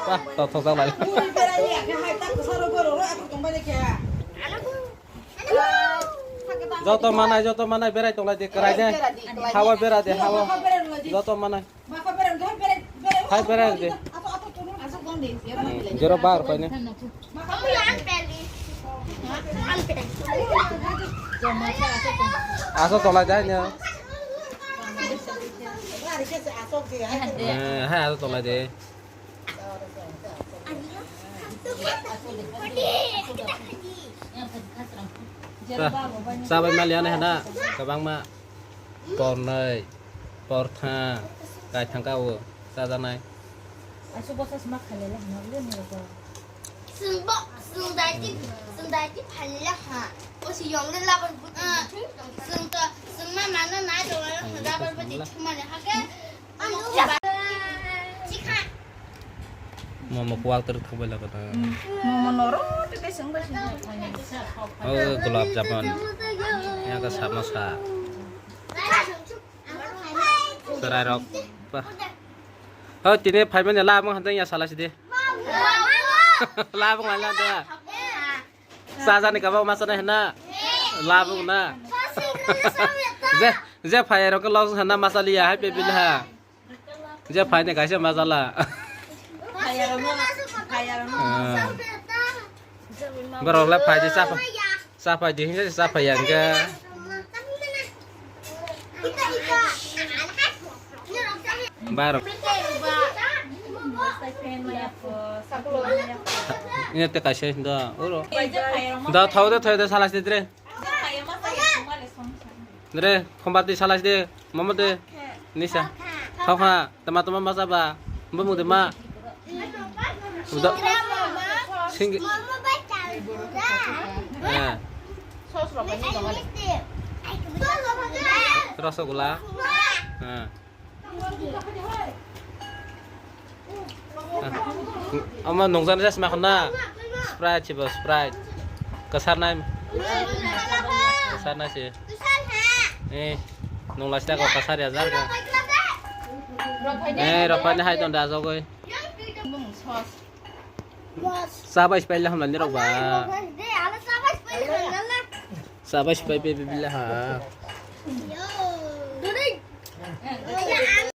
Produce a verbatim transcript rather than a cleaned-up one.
Wah, to thok jak lai. Joto manai, joto manai berai tong lai de, kerai de. Hawa bera de, hawa. Joto manai. Hai berai de. Jero bar koi ne. Aso tong lai de ne. Eh, hai aso tong lai de. Chabai maliya nai hana kwbangma tornoi, portha, kaithang ka o chajaknai. Aswk bwsa sma khailai le hwnwi le nirok. Chwng bo, chwng dai ti, chwng dai ti phailai ha. O si yong le labar buti. Chwng to, chwng ma mano nai to labar buti thumani ha ke. Momo kwak tor thok bai laga ta. Momo noro tete seng bai seng. Oh, gulab jamun. Ya ka samosa. Serai rok. Bah. Oh, tini phai manya labung hanjang ya salah sidi. Labung ala da. Sajani kaba masana hena. Labung na. Je, je phai rok log hena masaliya hai pe bilha. Je phai ne kaisa masala. Ah. Borok le phai di cha phai. Cha phai di hingke cha phai yang ke. Bar. Ini te kaisa do. Uro. Do thau de thau de salas de dre. Dre, khombar di salas de. Mama de. Nisa. Thau kha. Tama tama masa ba. Bumung de ma. Uda. Sing. Eh. Rasagula. Eh. Ama nungjan jas ma khna. Sprite chibo Sprite. Kasarnai. Kasarnai si. Eh, nung lasi ta ko kasar ya jar ko. Eh, rok pani hai ton da jogoi. Sabai spai la hamlani rok ba. Sabai spai pe pe bila ha.